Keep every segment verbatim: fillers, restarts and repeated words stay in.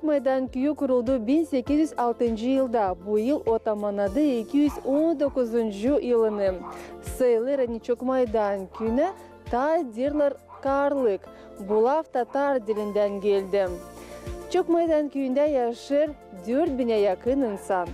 Çokmaydan küüyü kuruldu bin sekiz üz altıncı yılda. Bu yıl o tamannaydı iki üz on dokuzuncu yılını. Sayılêr, ani Çokmaydan küüyünä taa deerlär Karlık. Bu laf tatar dilindän geldi. Çokmaydan küüyündä yaşêêr dört binä yakın insan.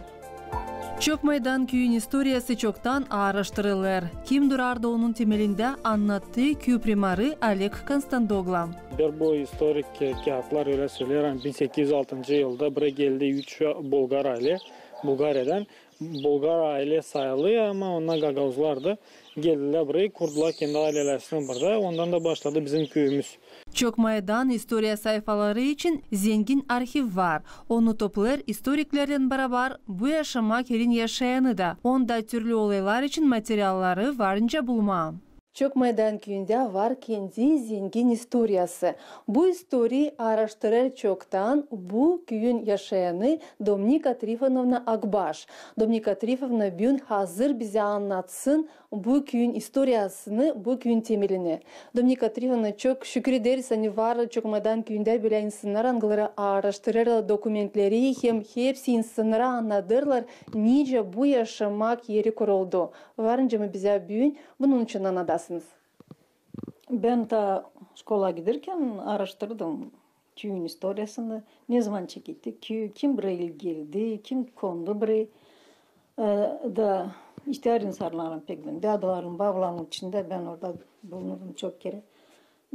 Çokmaydan küüyün istoriyası çoktan aaraştırılêr. Kim durardı onun temelindä, annaddı küü primarı Oleg Konstantoglo. Bir bu istorik, e, kiyatlar ölä söleer, ani bin sekiz üz altıncı yılda buraya geldi üç bulgar aylä Bulgariyadan. Bulgar aylä sayılêr, ama onnar gagauzlardı. Geldilär buraya, kurdullar kendi aylelerini burada. Ondan da başladı bizim küüyümüz. Çokmaydan istoriya sayfaları için zengin arhiv var. Onu toplêêr istoriklerlän barabar bu yaşamak erin yaşayanı da. Onda türlü olaylar için materialları varınca bulmaa. Çokmaydan küüyündä var kendi zengin istoriyası. Bu istoriyayı aaraştırêr çoktan bu küüyün yaşayanı Dominika Trifonovna Akbaş. Dominika Trifonovna büün hazır bizä annatsın bu küüyün istoriyasını, bu küüyün temelini. Dominika Trifonovna, çok şükür ederiz, ani var Çokmaydan küüyündä bölä insannar, angıları aaraştırêrlar dokumentleri hem hepsi insannara annadêrlar, nicä bu yaşamak eri kuruldu. Varınca mı bizä büün bunun için annadasınız? Bän taa şkolaya giderkän aaraştırdım küüyün istoriyasını, ne zaman çeketti küü, kim buraya ilk geldi, kim kondu buraya. E, da ihtär insannarın pek bän, däduların, babuların içindä bän orada bulunurdum çok kerä.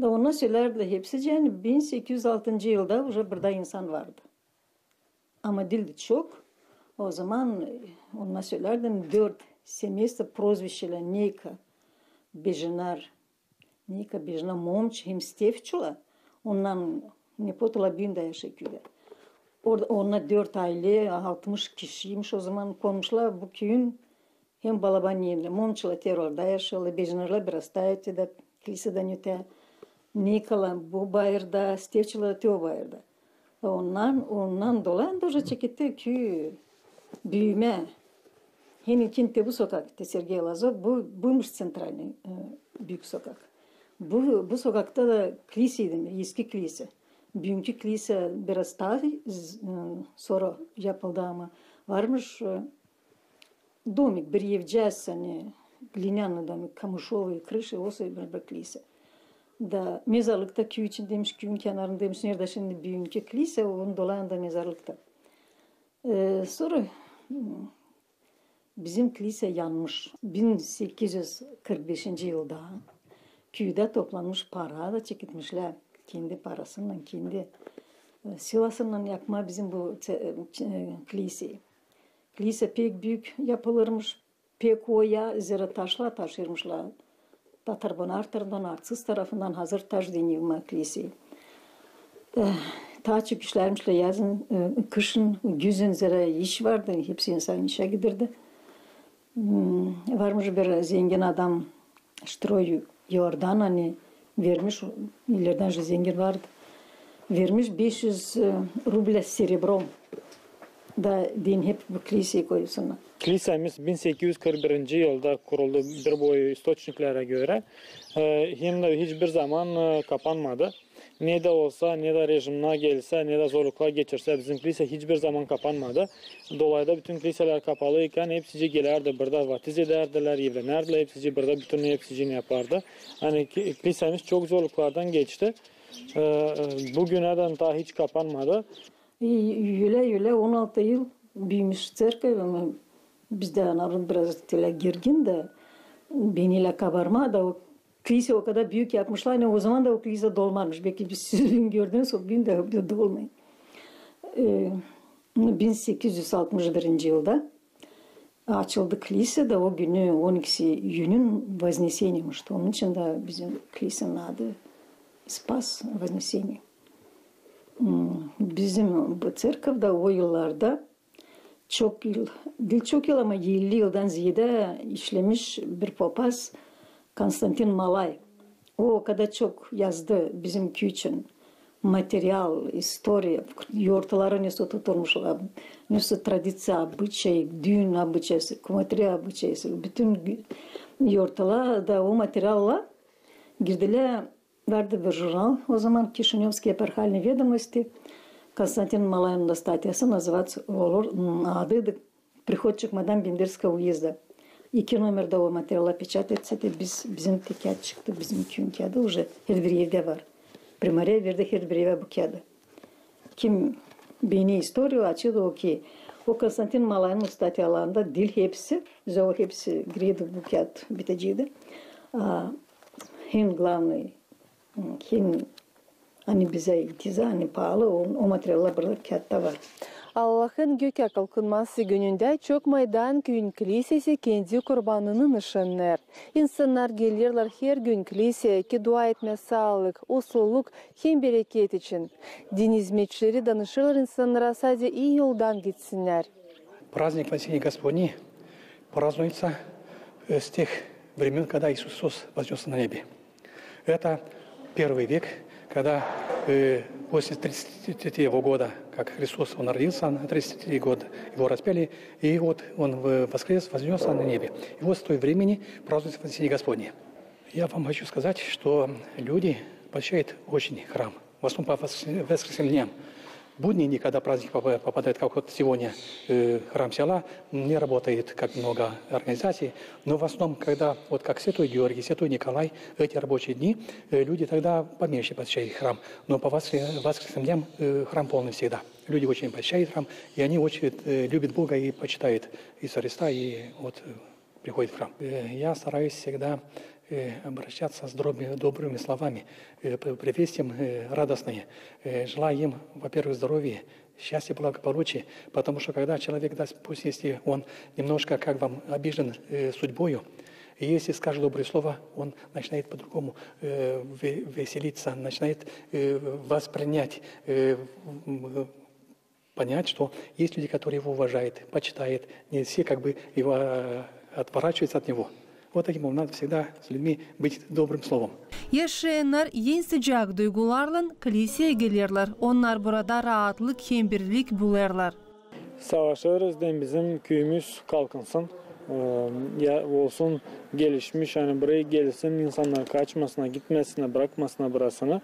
Da onnar sölärdi hepsicä, ani bin sekiz üz altıncı yılda uje burada insan vardı. Ama diildi çok. O zaman, e, onnar sölärdi, ani dört semeystvo prozvişelä Neyka, Bejinar, Neyka, Bejinar, Momç hem Stefçula. Onnar Nepotula büün dä yaşêêr küüdä. Orada onnar dört aylä, altmış kişiymiş o zaman, konmuşlar bu küüyün hem balaban erindä. Momçula te orada yaşêêrlar, Bejinarlar biraz taa ötedä, klisedän ötedä. Neykalar bu bayırda, Stefçula te o bayırda. Ondan, ondan dolayı da uje çeketti küü büümää. Hem ikinci te bu sokak, te Sergey Lazov, bu, buymuş ţentralnıy, e, büük sokak. Bu, bu sokakta da kliseydi, eski klise. Büünkü klise biraz taa z-, e, sora yapıldı, ama varmış, e, domik, bir evcäs, ani, глиняный домик, камышовые крыши, o soy bir, bir klise. Da mezarlıkta küü içindäymiş, küüyün kenarındaymış, neredä şindi büünkü klise, onun dolayında mezarlıkta. E, sora, m, bizim klise yanmış. Bin sekiz üz kırk beşinci yılda küüdä toplanmış para da çeketmişlär kendi parasınnan, kendi, e, silasınnan yapmaa bizim bu ţe-, e, ç-, e, kliseyi. Klise pek büük yapılırmış, pek oya, zerä taşlar taşıyırmışlar Tatar-Bonartırdan, Arţız tarafından hazır taş deyni yapmaa kliseyi. E, taa çok işlärmişlär yazın, e, kışın, güzün zerä iş vardı, hepsi insan işä giderdi. M, varmış bir zengin adam, Ştroy Iordan, ani vermiş, ilerdän uje zengin vardı, vermiş beş üz, e, rublä serebrom. Da deyni hep bu kliseyi koysunnar. Klisemiz bin sekiz üz kırk birinci yılda kuruldu, bir boyu istoçniklerä görä. E, hem dä hiç bir zaman, e, kapanmadı. Ne dä olsa, ne dä rejimnar gelse, ne dä zorluklar geçirse, bizim klise hiç bir zaman kapanmadı. Dolayda bütün kliselär kapalıykan hepsicii gelärdi burada, vatiz edärdilär, evlenärdilär hepsicii burada, bütün hepsicii ne yapardı. Ani ki-, klisemiz çok zorluklardan geçti. E, e, bu günädän taa hiç kapanmadı. E, ölä, ölä on altı yıl büümüş tserkov, ama bizdä narod biraz telä girgin da, beyni lä kabarmaa da, o klise o kadar büük yapmışlar, ani o zaman da o klise dolmarmış. Belki biz siz büün gördünüz, o büün dä, dä dolmêêr. E, bin sekiz üz altmış birinci yılda açıldı klise da o günü, on ikisi iyünün Vozneseniymiş. Onun için dä bizim klisenin adı Spas Vozneseniyä. M, bizim bu tserkov da o yıllarda çok yıl, diil çok yıl, ama elli yıldan zeedä işlemiş bir popaz Konstantin Malay. O, o kadar çok yazdı bizim küü için material, istoriya, yortaları nesoy tuturmuşlar, nesoy tradiţiya, обычай, düün обычайı, kumatri обычайı, bütün gü-, yortalar da o materialla girdilär. Vardı bir jurnal o zaman, Кишинёвские эпархиальные ведомости. Konstantin Malayın da statyası nazıvat olur, m, adıydı Prihodçik madam Benderskaya uyezda. İki nomerdä o materialla pečat etse dä, biz, bizim tä kiyat çıktı, bizim küüyün kiyadı uje herbir evdä var. Primariya verdi herbir evä bu kiyadı. Kim beener istoriyu, açıdır o ki, o Konstantin Malayın statyalarında diil hepsi, zerä o hepsi gireydi bu kiyat biteceydi. A, hem glavnıy, hem ani bizä itiza, ani paalı, o, o materiallar burada kiyatta var. Allahın gökä kalkınması günündä Çok Maydan küüyün kliisesi kendi kurbanını nışannêêr. İnsannar gelerlär her gün kliiseyä, ki dua etmää saalık, usluluk hem bereket için. Din izmetçileri danışêrlar insannara sade ii yoldan gitsinnär. Праздник Вознесения Господня празднуется, э, с тех времён, когда Иисус Христос вознёсся на небе. Это первый век, когда, э, после тридцать третьего года, как Христос, он родился, на тридцать третий год его распяли, и вот он в-, воскрес, вознёсся на небе. И вот с той времени празднуется Вознесение Господне. Я вам хочу сказать, что люди посещают очень храм, в основном по вос-, воскресным дням. В будние дни, когда праздник попа-, попадает, как вот сегодня, э, храм села, не работает, как много организаций, но в основном, когда вот как Святой Георгий, Святой Николай, эти рабочие дни, э, люди тогда поменьше посещают храм, но по воскре-, воскресным дням, э, храм полный всегда. Люди очень посещают храм, и они очень, э, любят Бога и почитают Иисуса Христа, и вот, э, приходят в храм. Э, я стараюсь всегда, э, обращаться с добрыми, добрыми словами, э, п-, приветствием, э, радостные. Э, желаю им, во-первых, здоровья, счастья, благополучия, потому что когда человек, допустим, если он немножко, как вам, обижен, э, судьбою, и если скажет доброе слово, он начинает по-другому, э, ве-, веселиться, начинает, э, воспринять, э, м, понять, что есть люди, которые его уважают, почитают, не все как бы его, э, отворачиваются от него. Вот таким образом надо всегда с людьми быть добрым словом. Yaşayannar en sıcak duygularlan kliiseyä gelerlär. Onnar burada raatlık hem birlik bulêrlar. Savaşêrız deyni bizim küüyümüz kalkınsın. Ee, ya, olsun gelişmiş, ani burayı gelsin, insannar kaçmasınnar, gitmesinär, brakmasınnar burasını.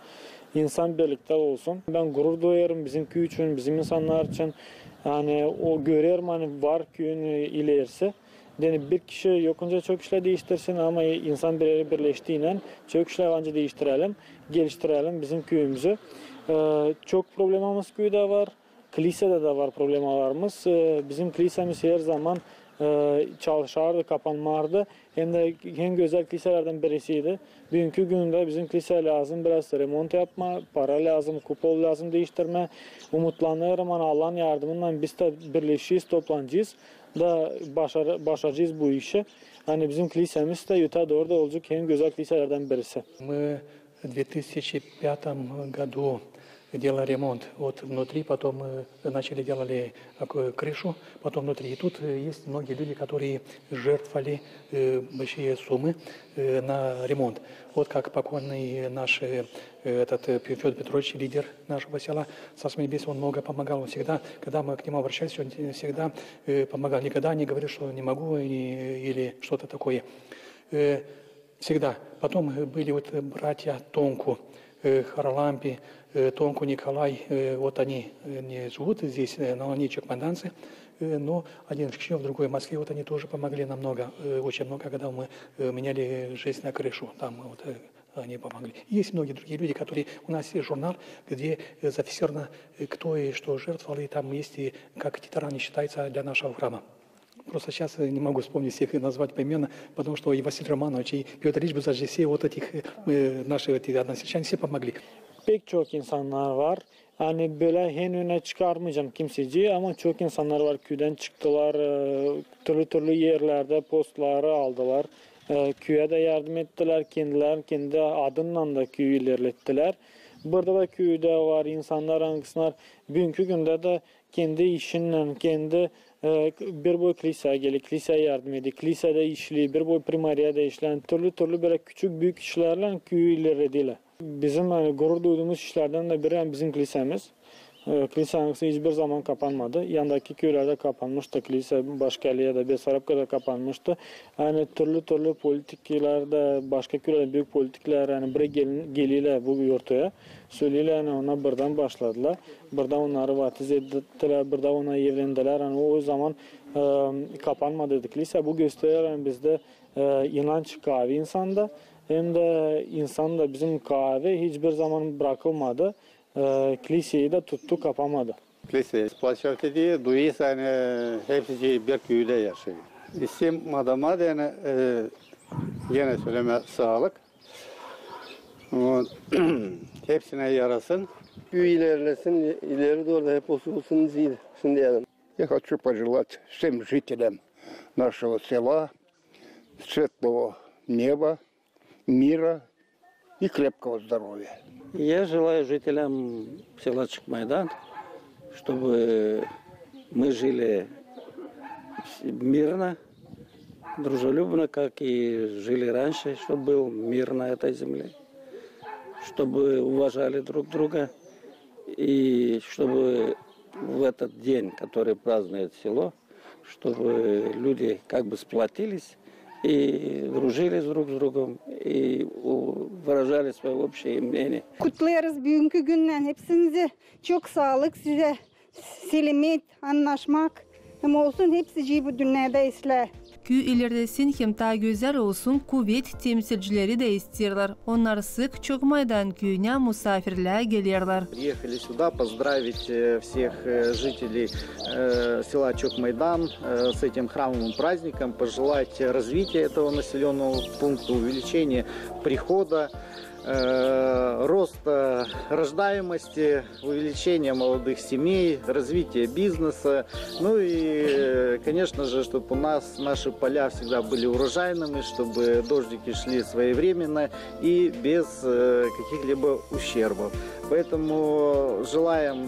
İnsan birliktä olsun. Bän gurur duyêrım bizim küüy için, bizim insannar için. Ani o görerim, ani var küüyün ilerisi. Deyni bir kişi yokunca çok işlär diiştirsin, ama insan bir erä birleştiinän çok işlär ancak diiştirelim, geliştirelim bizim küüyümüzü. Ee, çok problemamız küüdä var. Kliisedä dä var problemalarımız. Ee, bizim kliisämiz herzaman, e, çalışardı, kapanmardı. Hem dä en gözäl kliiselerdän birisiydi. Büünkü gündä bizim kliiseyä lääzım biraz remont yapmaa, para lääzım, kupol lääzım diiştirmää. Umutlanêrım, ani Allahın yardımınnan biz dä birleşecez, toplanacez da başar-, başaracez bu işi. Ani bizim kliisämiz dä öteyä dooru da olacek en gözäl kliiselerdän birisi. Мы в две тысячи пятом году делали ремонт. Вот внутри, потом, э, начали делали, э, к-, крышу, потом внутри. И тут, э, есть многие люди, которые жертвовали, э, большие суммы, э, на ремонт. Вот как покойный наш, э, этот, э, Фёдор Петрович, лидер нашего села, Царство Небесное, он много помогал. Он всегда, когда мы к нему обращались, он всегда, э, помогал. Никогда не говорил, что не могу и, или что-то такое. Э, Всегда. Потом, э, были вот, э, братья Тонку, э, Харалампи, э, Тонку Николай, э, вот они, э, не живут здесь, э, но они чекмаданцы, э, но один в Кишинёве, другой в Москве, вот они тоже помогли нам много, э, очень много, когда мы, э, меняли жесть на крышу, там вот, э, они помогли. И есть многие другие люди, которые, у нас есть журнал, где, э, зафиксировано, э, кто и что жертвовал, и там есть и как ветераны считается для нашего храма. Просто сейчас, э, не могу вспомнить всех и назвать поименно, потому что и Василий Романович, и Пётр Ильич Бузажи, все вот этих, э, э, наши эти односельчане, все помогли. Pek çok insannar var. Ani bölä en önä çıkarmayacam kimseciyi, ama çok insannar var, küüdän çıktılar, e, türlü-türlü erlerdä postları aldılar. E, küüyä dä yardım ettilär, kendilerin kendi adınnan da küüyü ilerlettilär. Burada da küüdä var insannar, angısılar büünkü gündä dä kendi işinnän, kendi, e, bir boy kliiseyä geler, kliiseyä yardım eder, kliisedä işleer, bir boy primariyada işleer, türlü-türlü bölä küçük-büük işlärlän küüyü ilerlederlär. Bizim, ani, gurur duyduumuz işlerdän dä biri, ani, bizim kliisämiz. E, klisä hiçbir zaman kapanmadı. Yandakı küülerdä kapanmıştı klisä, Başkaliya da, Besarabka da kapanmıştı. Ani türlü-türlü politikalar da, başka küülerdä büük politikalar, ani burayı gel-, gelilär bu yortuya. Söleylär, ani ona buradan başladılar. Burada onnarı vaftiz ettilär, burada ona evlendilär. Ani o zaman, e, kapanmadı klisä. Bu gösterer, ani bizdä, e, inanç kaavi insanda. Hem dä insan da bizim kaavi hiçbir zaman brakılmadı. E, kliseyi dä tuttu, kapanmadı. Klise, площадка diye, duysana, hepsi bir küüdä yaşêêr. İsteerim adama da, ani, e, genä sölemää saalık. O, hepsinä yarasın. Küü ilerlesin, ileri dooru da hep olsun, olsun diil. Şindi yani. Я хочу пожелать всем жителям нашего села светлого неба, мира и крепкого здоровья. Я желаю жителям села Чокмайдан, чтобы мы жили мирно, дружелюбно, как и жили раньше, чтобы был мир на этой земле, чтобы уважали друг друга, и чтобы в этот день, который празднует село, чтобы люди как бы сплотились и дружили друг с другом, и у-, выражали своё общее мнение. Kutlêêrız büünkü gündän hepsinizi. Çok saalık sizä, selamet, annaşmak. Hem olsun hepsicii bu dünnedä islää. Küü ilerlesin hem taa gözäl olsun, kuvet temsilcileri dä isteerlär. Onnar sık Çokmaydan küüyünä musaafirlää gelerlär. Приехали сюда поздравить, э, всех, э, жителей, э, села Чокмайдан, э, с этим храмовым праздником, пожелать развития этого населённого пункта, увеличения прихода, э, роста рождаемости, увеличения молодых семей, развития бизнеса. Ну и, э, конечно же, чтобы у нас наши поля всегда были урожайными, чтобы дождики шли своевременно и без, э, каких-либо ущербов. Поэтому желаем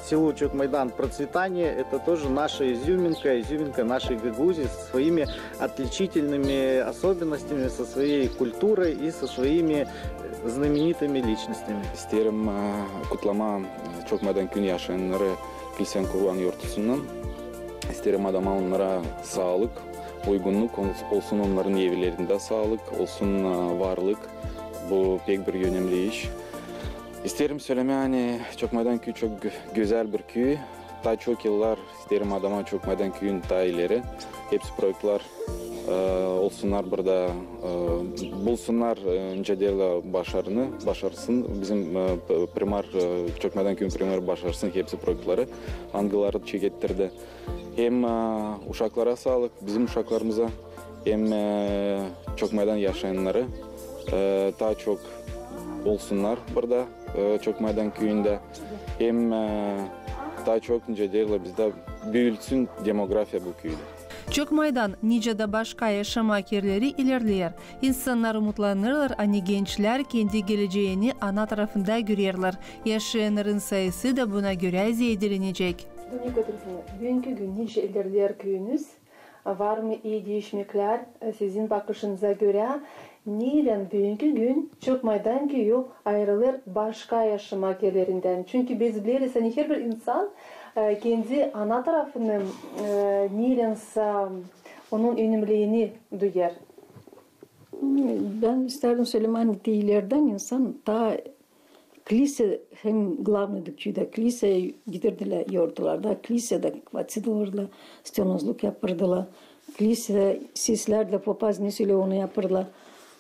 селу Чокмайдан процветания. Это тоже наша изюминка, изюминка нашей Гагаузии со своими отличительными особенностями, со своей культурой и со своими, э, знаменитыми личностями. İsteerim, e, kutlamaa, e, Çokmaydan küüyün yaşayannarı klisän kurulan yortusundan. İsteerim adamaa onnara saalık, uygunnuk, ol-, olsun onnarın evlerindä saalık, olsun, e, varlık. Bu pek bir önemli iş. İsteerim sölemää, ani Çokmaydan küüyü çok gö-, gözäl bir küü. Taa çok yıllar isteerim adamaa Çokmaydan küüyün taa ileri. Hepsi proektlär, e, olsunnar burada, e, bulsunnar, e, nicä deerlär, başarını, başarsın. Bizim, e, p-, primar, e, Çokmaydan küüyün primarı başarsın hepsi proektleri, angıları çekettirdi. Hem, e, uşaklara saalık, bizim uşaklarımıza, hem, e, Çokmaydan yaşayannarı, e, taa çok olsunnar burada, e, Çokmaydan küüyündä. Hem, e, taa çok, nicä deerlär bizdä, büülsün demografiya bu küüdä. Çokmaydan, nicä dä başka yaşamak erleri ilerleer. İnsannar umutlanêrlar, ani gençlär kendi geleceeni ana tarafında görerlär. Yaşayannarın sayısı da buna görä zeedelenecek. Dominika Trifona, büünkü gün nicä ilerleer küüyünüz? Var mı ii diişmeklär, e, sizin bakışınıza görä? Neylän büünkü gün Çokmaydan küüyü ayırılêr başka yaşamak erlerindän? Çünkü biz bileriz, ani herbir insan, e, kendi ana tarafını, e, neylän sä onun önemliini duyêr. Bän istärdim sölemää, ani te ilerdän insan taa Klise hem glavnıy da küüdä, kliseyä getirdilär yortularda, klisedä kvatsidoorla, stönozluk yapırdılar. Klisedä seslär dä, popaznıy söleer, onu yapırdılar.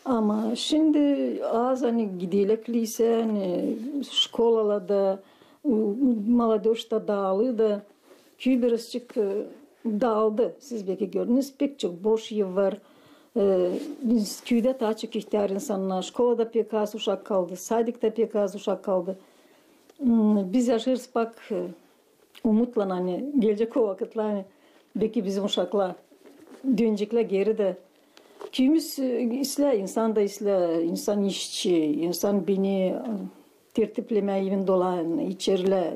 Ama şindi az, ani giderlär kliseyä, ani şkolalarda, u-, u-, молодёжь da daaldı da, küü birazçık, e, daaldı. Siz beki gördünüz, pek çok boş ev var. E, biz küüdä taa çok ihtär insannar. Şkolada pek az uşak kaldı, sadikta pek az uşak kaldı. M, biz yaşêêrız pak, e, umutlan, ani gelecek o vakıtlar, ani beki bizim uşaklar döneceklär geri dä. Küüyümüz, e, islää, insan da islää, insan işçi, insan beni, e, tertiplemää evin dolanın, içerlää,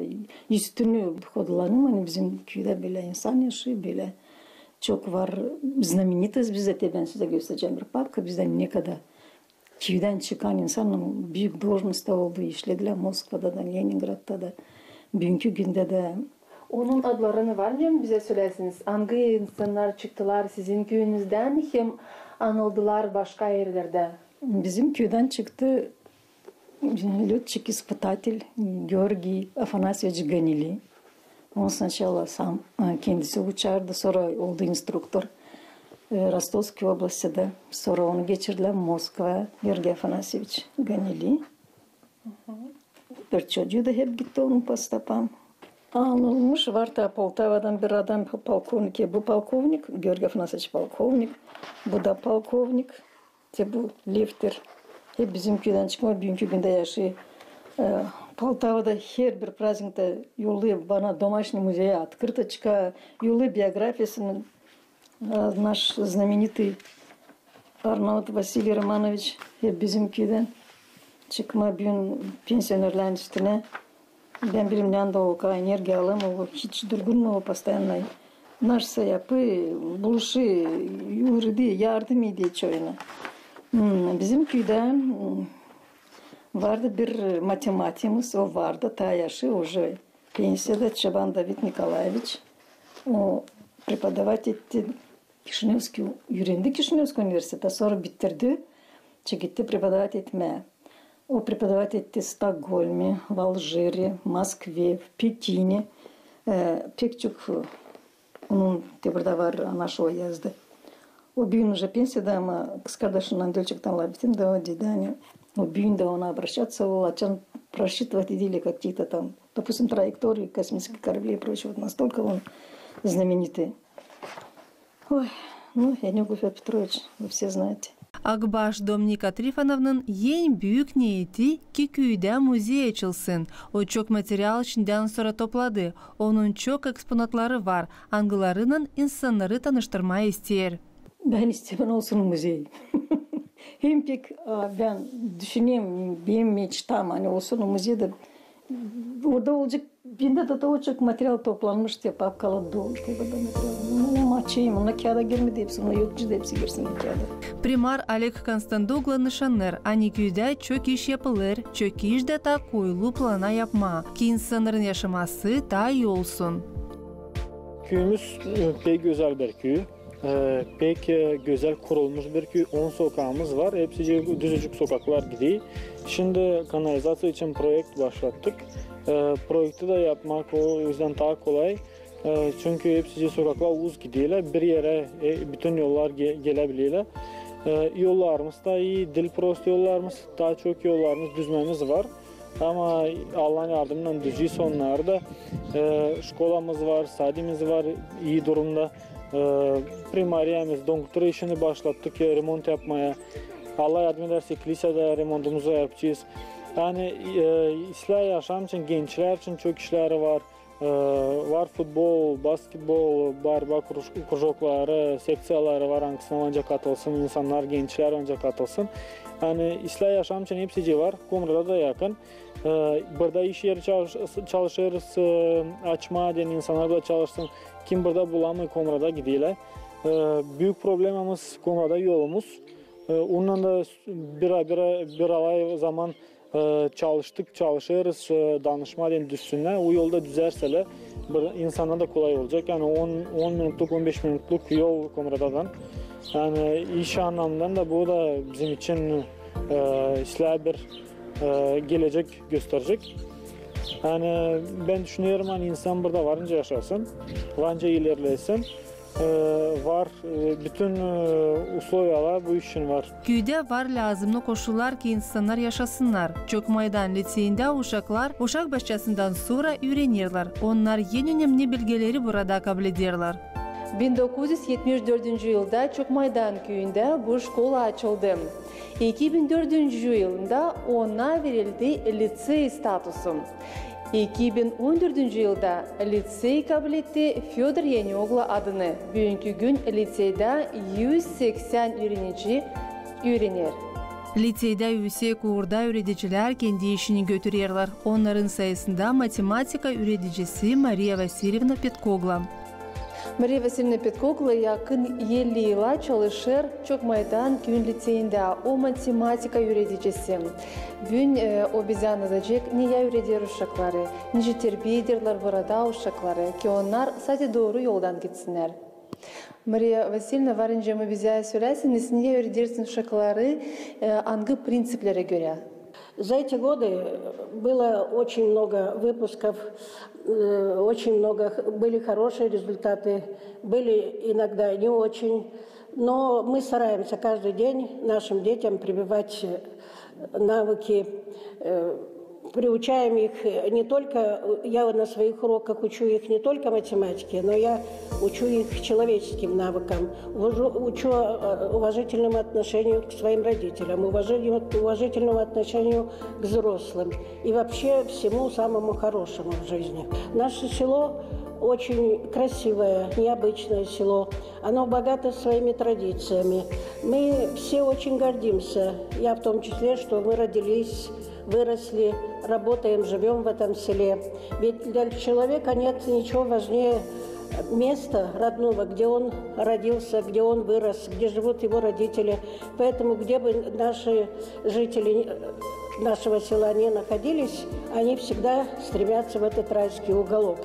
üstünü hoodlanın, ani bizim küüdä bölä insan yaşêêr, bölä çok var знаменитость bizdä, te bän sizä gösterecäm bir papka, bizdä ne kadar küüdän çıkan insan, büük должността oldu, işledilär Moskvada da, Leningradta da. Büünkü gündä dä. Onun adlarını var mı, bizä söläsiniz? Angı insannar çıktılar sizin küüyünüzdän hem anıldılar başka erlerdä? Bizim küüdän çıktı lёtçik-ispıtatel Georgiy Afanasyeviç Ganili. On sначала sam, e, kendisi uçardı, sora oldu instruktor, e, Rostovskıy oblastta. Sora onu geçirdilär Moskvaya, Georgiy Afanasyeviç Ganili. Bir çocuu da hep gitti onun po stopam. Anılmış var da Poltavadan bir adam, polkovnik, e, bu polkovnik, Georgiy Afanasyeviç polkovnik, bu da polkovnik, te bu Lefter. Hep bizim küüdän çıkma, büünkü gündä yaşêêr. E, Poltavada herbir prazniktä yollêêr bana domaşnıy muzeyä otkrıtoçka, yollêêr biografiyasını. E, naş znamenitый Arnaut Vasilij Romanoviç hep bizim küüdän çıkma, büün pensionerlerin üstünä. Bän bilmäm, neredä o energiya alêr, o hiç durgunmêêr, o постоянно naşsa yapêr, buluşêr, uurêêr, yardım eder çoyuna. Hmm, bizim küüdä, hmm, vardı bir matematikimiz, o vardı, taa yaşêêr, уже pensiyada, Çoban David Nikolaeviç. O преподавать etti Kişinevskıy, üürendi Kişinevskıy universitettä, sora bitirdi, çıktı преподавать etmää. O преподавать etti Stokgolme, Aljire, Moskvaya, Pekine, e, pek çok, e, onun te burada var, naşo yazdı. O büün уже pensiyada, ama kızkardaşımnan Dölçektan lafettim da, o dedi, ani o büün dä ona обращаться olêr, açan просчитывать edilär какие-то там, допустим, траектории космических кораблей и прочего, вот настолько он знаменитый. Oy, nu, Enöglu Föt Petroviç, вы все знаете. Akbaş Dominika Trifonovnun en büük neeti, ki küüdä muzey açılsın. O çok material şindän sora topladı. Onun çok eksponatları var, angılarınnan insannarı tanıştırmaa isteer. Bän isteerim olsun muzey. Hem pek, a, bän düşünerim, benim meçtam, ani olsun o muzeyda, orada olacek Bendä dä o çok material toplanmış, te papkalar dolu, te burada material. Ну, açayım, ona kiyada girmedi hepsi, ona yok, hepsi girsin bu kiyada. Primar Oleg Konstantoglo nışannêêr, ani küüdä çok iş yapılêr, çok iş dä taa koyulu plana yapmaa, ki insannarın yaşaması taa ii olsun. Küüyümüz, e, pek gözäl bir küüy. E, pek, e, gözäl kurulmuş bir küü. On sokaamız var. Hepsicii düzücük sokaklar gider. Şindi kanalizaţiya için proekt başlattık. E, proekti dä yapmak o üzdän taa kolay. E, çünkü hepsicii sokaklar uz giderlär. Bir erä, e, bütün yollar ge-, gelebilirlär. E, yollarımız taa ii diil, prost yollarımız. Taa çok yollarımız düzmämiz var. Ama Allahın yardımınnan düzüyäz onnarı da. E, şkolamız var, sadimiz var, ii durumda. E, primariyamız, donktura işini başlattık, e, remont yapmaa. Allah yardım edersä, klisada remontumuzu yapacez. Yani, e, islää yaşam için, gençlär için çok işleri var. E, var futbol, basketbol, barba kruj-, krujokları, sekţiyaları var, angısına onca katılsın insannar, gençlär onca katılsın. Yani islää yaşam için hepsicii var, Komrada da yakın. E, burada iş eri çalış-, çalışêrız, e, açmaa deyni, insannar burada çalışsın. Kim burada bulamêêr, Komrada giderlär. E, büük problemamız Komrada yolumuz. E, onunnan da bir, bir, bir alay zaman, e, çalıştık, çalışêrız, e, danışmaa deyni düzsünnär. O yolda düzärselär, bir insanna da kolay olacek. Yani on, on minutluk, on beş minutluk yol Komradadan. Yani iş annamından da bu da bizim için, e, islää bir, e, gelecek gösterecek. Yani bän düşünerim, ani insan burada varınca yaşasın, varınca ilerlesin. E, var, e, bütün, e, usloviyalar bu iş için var. Küüdä var lääzımnı koşullar, ki insannar yaşasınnar. Çokmaydan liţeyindä uşaklar uşak başçasından sora üürenerlär. Onnar en önemni bilgileri burada kablederlär. Bin dokuz üz etmiş dördüncü yılda Çokmaydan küüyündä bu şkola açıldı. İki bin dördüncü yılında ona verildi liţey statusı. İki bin on dördüncü yılda liţey kabletti Födor Enöglu adını. Büünkü gün liţeydä üz seksän üürenici üürener. Liţeydä üüsek uurda üüredicilär kendi işini götürerlär. Onnarın sayısında matematika üüredicisi Mariya Vasilyevna Petkogla. Mariya Vasilievna Petkoklu yakın elli yıla çalışêr Çokmaydan küüyün liţeyindä. O matematika üüredicisi. Büün, e, o bizä annadacek, neyä üüreder uşakları, nicä terbiä ederlär burada uşakları, ki onnar sade dooru yoldan gitsinnär. Mariya Vasilievna, var nicä mi bizä söläsiniz, neyä üüredersiniz uşakları, e, angı prinţiplerä görä? За эти годы было очень много выпусков, э, очень много х-, были хорошие результаты, были иногда не очень. Но мы стараемся каждый день нашим детям прививать, э, навыки, э, приучаем их, э, не только, э, я на своих уроках учу их не только математике, но я учу их человеческим навыкам, вожу-, учу, э, уважительному отношению к своим родителям, уважению, уважительному отношению к взрослым и вообще всему самому хорошему в жизни. Наше село очень красивое, необычное село. Оно богато своими традициями. Мы все очень гордимся, я в том числе, что мы родились, выросли, работаем, живём в этом селе. Ведь для человека нет ничего важнее места родного, где он родился, где он вырос, где живут его родители. Поэтому, где бы наши жители, э, нашего села не находились, они всегда стремятся в этот райский уголок.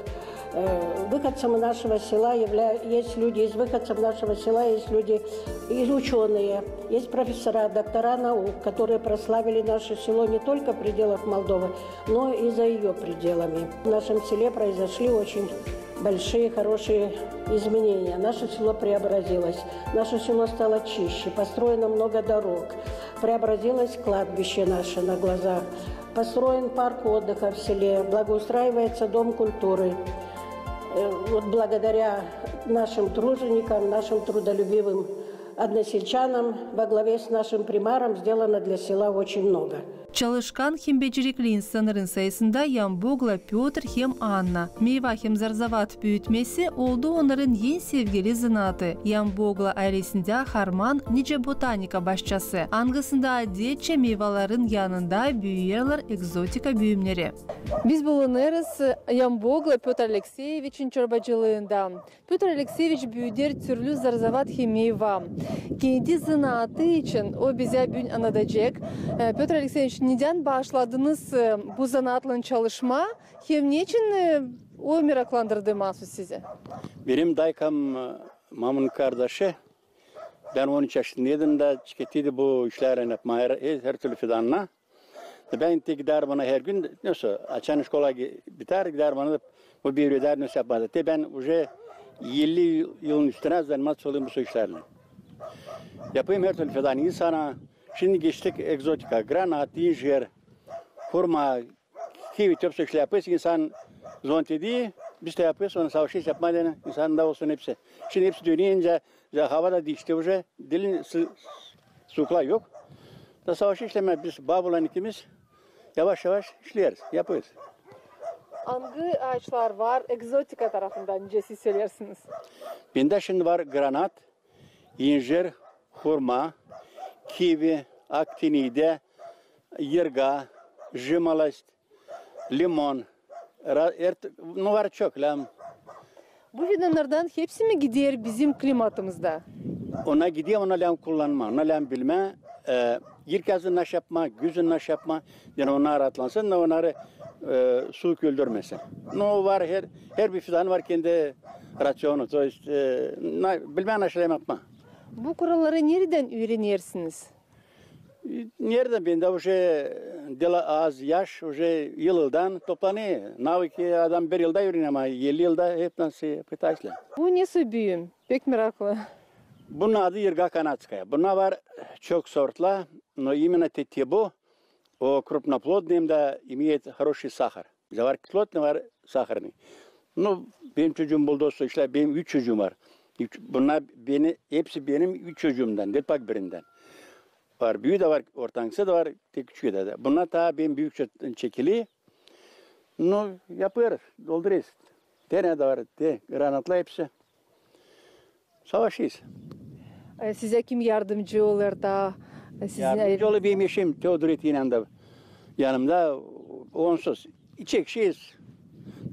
Э, выходцем нашего села явля-, есть люди, из выходцев нашего села есть люди, и учёные, есть профессора, доктора наук, которые прославили наше село не только в пределах Молдовы, но и за её пределами. В нашем селе произошли очень большие, хорошие изменения. Наше село преобразилось, наше село стало чище, построено много дорог, преобразилось кладбище наше на глазах, построен парк отдыха в селе, благоустраивается дом культуры. Э, вот благодаря нашим труженикам, нашим трудолюбивым односельчанам во главе с нашим примаром сделано для села очень много. Çalışkan hem becerikli insanların sayısında Yambogla Pötr hem Anna. Meyva hem zarzavat büütmesi oldu onnarın en sevgili zanaatı. Yambogla aylesindä harman nicä botanika başçası, angısında adetçä meyvaların yanında büüyerlär ekzotika büüleri. Biz bulunêrız Yambogla Pötr Alekseyeviçin çorbacılıında. Pötr Alekseyeviç büüder türlü zarzavat hem meyva. Kendi zanaatı için o bizä büün annadacek. E, Pötr Alekseyeviç, nicä başladınız, e, bu zanaatlan çalışmaa hem neçin, e, o meraklandırdı maasuz sizi? Benim daykam, e, mamın kardaşı. Bän on üç yaşındaydım da çekerdi bu işlärlän yapmaa, her, her türlü fidanla. Da bän te gidärdim ona her gün, nasıl, açan şkola ge-, bitär, gidärdim ona da bu bir ödär nasıl yapmaa. Te bän uje elli yılın üstünä zanimaţa olêrım bu işlärlän. Yapêrım her türlü fidan insana. Şindi geçtik ekzotika, granat, injir, hurma, kivi, te hepsi işlär yapêrız, insan zovnut edi, biz dä yapêrız, onu savaşêrız yapmaa deyni, insan da olsun hepsi. Şindi hepsi dönüncä, ya hava da diişti uje, diil sı-, suuklar yok. Da savaşêrız işlemää, biz baba-oğlan ikimiz yavaş-yavaş işleeriz, yapêrız. Angı aaçlar var ekzotika tarafından, nicä siz söleersiniz? Bendä şindi var granat, injir, hurma, kivi, aktinide, irga, jimalost, limon, ra-, ert-, nu, var çok, lääzım. Bu fidannardan hepsi mi gider bizim klimatımızda? Ona gider, ona lääzım kullanmaa, ona lääzım bilmää, e, ilk yazın nasıl yapmaa, güzün nasıl yapmaa, deyni onnar raatlansın da onnarı, e, suuk öldürmesin. Nu, var her, her bir fidanın var kendi raţionu, то есть, e, na-, bilmää nasıl lääzım yapmaa. Bu kuralları neredän üürenersiniz? Neredän, bendä uje diil az yaş, uje yıl-yıldan toplanêr. Navıki adam bir yılda üürener, ama elli yılda hep nasıl pıtaysla. Bu nesoy büüm? Pek meraklı. Bunun adı irga kanadskaya. Bunda var çok sortlar, но именно te, te bu, o крупноплодный hem dä имеет хороший сахар. Bizä var кислотный, var сахарный. Nu, benim çocuum buldu o işlär, benim üç çocuum var. Üç, bunnar beni, hepsi benim üç çocuumdan, diil bak birindän. Var, büüyü dä var, ortankısı da var, te küçüü dä. Bunnar taa benim büük ço-, çekili. Nu, yapêrız, doldurêrız. Te ne dä var, te granatlar hepsi. Savaşêrız. E, sizä kim yardımcı olêr da, e, sizin... Yardımcı olêr benim eşim, te o durêr yanımda. Yanımda, onsuz. Çekişêriz,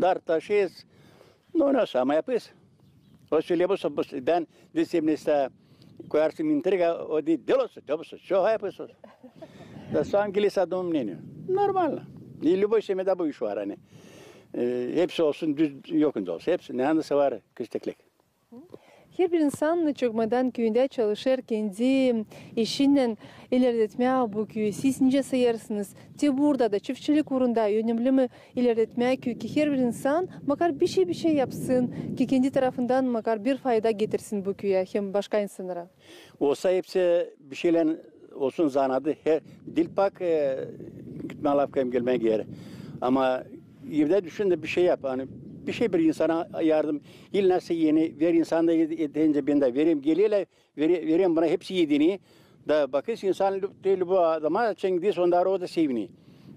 dartaşêrız. Nu, nasıl, ama yapêrız. O söleer, bu, bu, bän desem nesä koyarsın intriga, o deer, delo, delo, что yapıyorsun? Da sam geler sa dom мнению. Нормально. И любой семьяда bu iş var, ani, e, hepsi olsun düz, yok indi olsun. Hepsi, ne andası var, kösteklik. Herbir insan Çokmadan küüyündä çalışêr, kendi işinnän ilerletmää bu küüyü. Siz nicä sayêrsınız? Te burada da çiftçilik uurunda önemli mi ilerletmää küüyü, ki herbir insan makar bişey, bişey yapsın, ki kendi tarafından makar bir fayda getirsin bu küüyä hem başka insannara? Olsa hepsi bişeylän olsun zanaatı, her, diil pak, e, gitmää lafka hem gelmää geeri. Ama evdä düşün dä bişey yap, ani bişey bir insana yardım, il nasıl eni, ver insan da ed-, edince bän dä vereyim, gelerlär, vere-, vereyim buna, hepsi ediniyor. Da bakêrsın insan lü-, te любой adama, açan gidersin, onda o da seviniyor.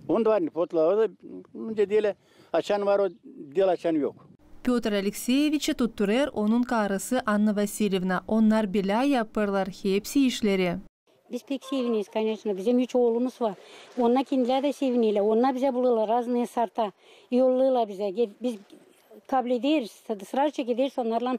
Onda var ne potla, o da, nicä deerlär, açan var o del, açan yok. Pötr Alekseeviçi tutturêr onun karısı Anna Vasilyevna. Onnar bilä yapêrlar hepsi işleri. Biz pek sevineriz, конечно. Bizim üç oolumuz var. Onnar kendilär dä sevinerlär. Onnar bizä bulêrlar raznıı sorta. Yollêêrlar bizä. Ge-, biz kablederiz. Сразу gideriz onnarlan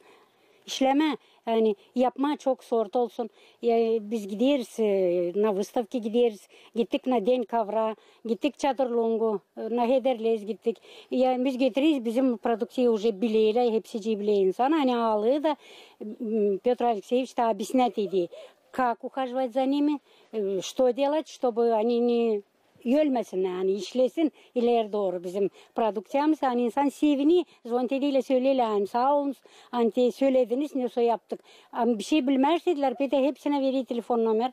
işlemää. Yani yapmaa çok sort olsun. Ya, biz gideriz, e, на выставки gideriz. Gittik на день ковра, gittik Чатырлунгу, e, на Хедерлез gittik. Ya, biz getireriz, bizim produkţiya уже bilerlär, hepsicii biler insan. Ani alêr da, m, Pötr Alekseeviç taa объяснять eder, как ухаживать за ними, e, что делать, чтобы они не ölmesinnär, ani işlesin ileri dooru bizim produkţiyamız. Ani insan seviniyor, звонить ederlär, söleerlär, ani saa olun, ani te sölediniz, ne sa yaptık. Ani bişey bilmärsä, deerlär, Pötr, hepsinä verer telefon nomer.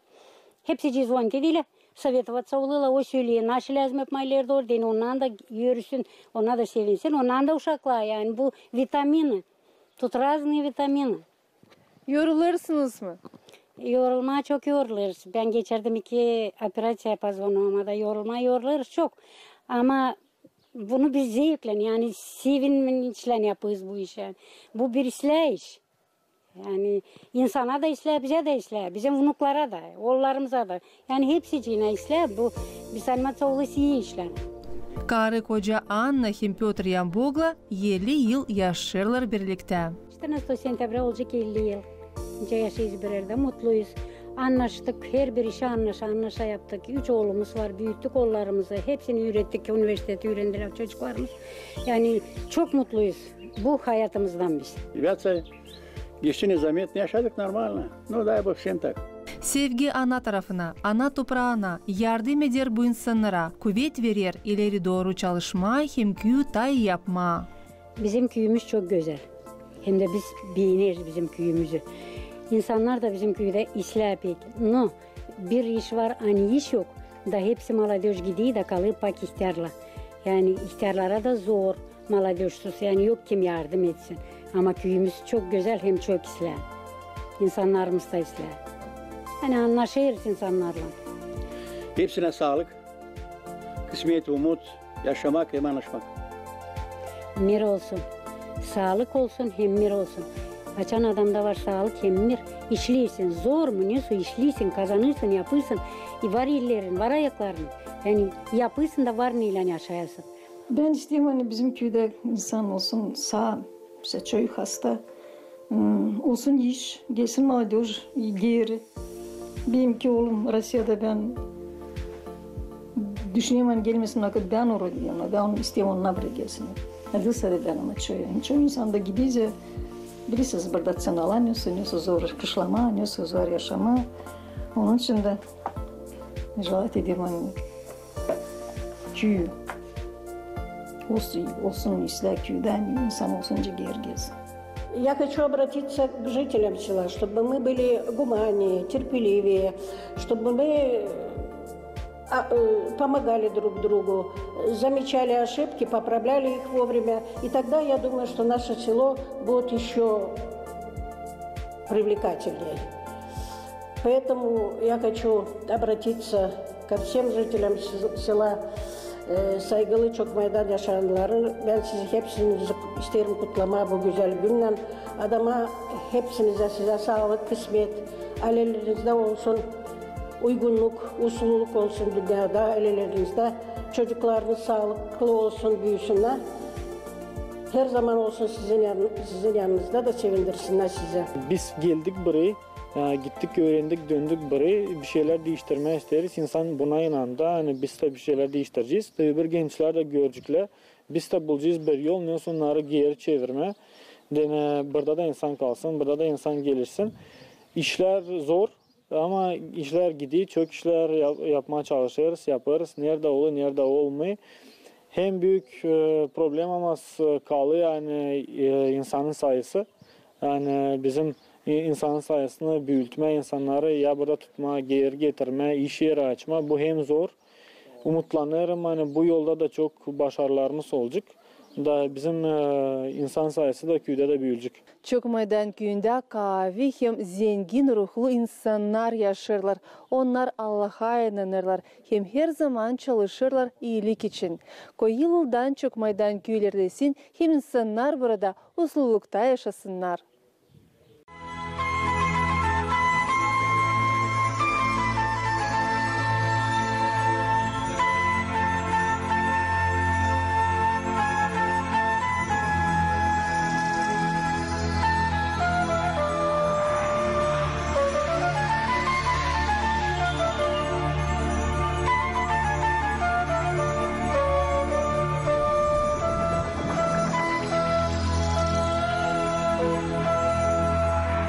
Hepsicii звонить ederlär, советоваться olêrlar, o söleer, naşey lääzım yapmaa ileri dooru deyni, ondan da yürüsün, ona da sevinsin, ondan da uşaklar, yani bu vitamini. Тут разные витамины. Yorulêrsınız mı? Yorulmaa çok yorulêrız. Bän geçirdim iki operaţiya по звону, ama da yorulmaa yorulêrız çok. Ama bunu biz zevklän, yani sevinçlän yapêrız bu işi. Bu bir islää iş. Yani insana da islää, bizä dä islää, bizim vnuklara da, oollarımıza da. Yani hepsiciinä islää bu, biz animaţiya olêrız ii işlän. Karı-koca Anna hem Pötr Yambogla elli yıl yaşêêrlar birliktä. Четырнадцатого сентября olacek elli yıl. Nicä yaşêêrız bir erdä, mutluyuz. Annaştık, herbir işi annaşa, annaşa yaptık. Üç oolumuz var, büüttük oollarımızı, hepsini üürettik, universiteti üürendilär çocuklarımız. Yani çok mutluyuz bu hayatımızdan biz. Ребята, geçti незаметно, yaşadık нормально. Ну, дай Бог всем так. Sevgi ana tarafına, ana topraana yardım eder bu insannara, kuvet verer ileri dooru çalışmaa hem küüyü taa ii yapmaa. Bizim küüyümüz çok gözäl. Hem dä biz beeneriz bizim küüyümüzü. İnsannar da bizim küüdä islää pek. No, bir iş var, ani iş yok. Da hepsi молодёжь gider da kalêr pak ihtärla. Yani ihtärlara da zor молодёжьsuz, yani yok kim yardım etsin. Ama küüyümüz çok gözäl hem çok islää. İnsannarımız da islää. Yani annaşêrız insannarlan. Hepsinä saalık, kısmet, umut, yaşamak hem annaşmak. Mir olsun. Saalık olsun hem mir olsun. Açan adamda var saalık hem mir, işleersin. Zor mu, ne sa işleersin, kazanêrsın, yapêrsın. E, var ellerin, var ayakların. Yani yapêrsın da var neylän yaşayasın. Bän isteerim, ani bizim küüdä insan olsun saa, mısa çoyu hasta, m, olsun iş, gelsin молодёжь geeri. Benim iki oolum Rossiyada, bän düşünerim, ani gelmesin, vakıt bän orada, ama bän isteerim, onnar burayı gelsin. Adil sade bän ama çoyu. Çoyu insan da gider, bilirsiniz, burada ţenalar, ne sa, ne sa zor kışlamaa, ne sa zor yaşamaa. Onun için dä желать ederim, ani küü olsun, olsun islää küüdä, insan olsun geeri gelsin. Я хочу обратиться к жителям села, чтобы мы были гуманнее, терпеливее, чтобы мы, а, э, помогали друг другу, замечали ошибки, поправляли их вовремя. И тогда, я думаю, что наше село будет ещё привлекательнее. Поэтому я хочу обратиться ко всем жителям с-, села, э, saygılı Çokmaydan yaşayanları. Bän sizi hepsinizi isteerim kutlamaa bu gözäl günnän. Adama, hepsinizä, sizä saalık, kısmet, aylelerizdä olsun uygunnuk, usluluk olsun dünnedä, aylelerizdä. Çocuklarınız saalıklı olsun, büüsünnär. Herzaman olsun sizin yanınızda da sevindirsinnär sizi. Biz geldik burayı, e, gittik, üürendik, döndük burayı. Bir şeylär diiştirmää isteeriz. İnsan buna inandı. Ani biz dä bir şeylär diiştirecez. Öbür gençlär dä görecekler. Biz dä bulacez bir yol, ne onnarı geeri çevirmää. Deyni burada da insan kalsın, burada da insan gelişsin. İşlär zor, ama işlär gider, çok işlär yap- yapmaa çalışêrız, yapêrız. Neredä olêr, neredä olmêêr. Hem büük, e, problemamız, e, kalêr, ani, e, insanın sayısı. Ani bizim i- insanın sayısını büütmää, insannarı ya burada tutmaa, geeri getirmää, iş eri açmaa, bu hem zor. Umutlanêrım, ani bu yolda da çok başarılarımız olacek. Da bizim, e, insan sayısı da küüdä dä büüyecek. Çokmaydan küüyündä kaavi hem zengin ruhlu insannar yaşêêrlar. Onnar Allaha inanêrlar hem herzaman çalışêrlar iilik için. Koyu yıldan Çokmaydan küüyü ilerlesin hem insannar burada uslulukta yaşasınnar.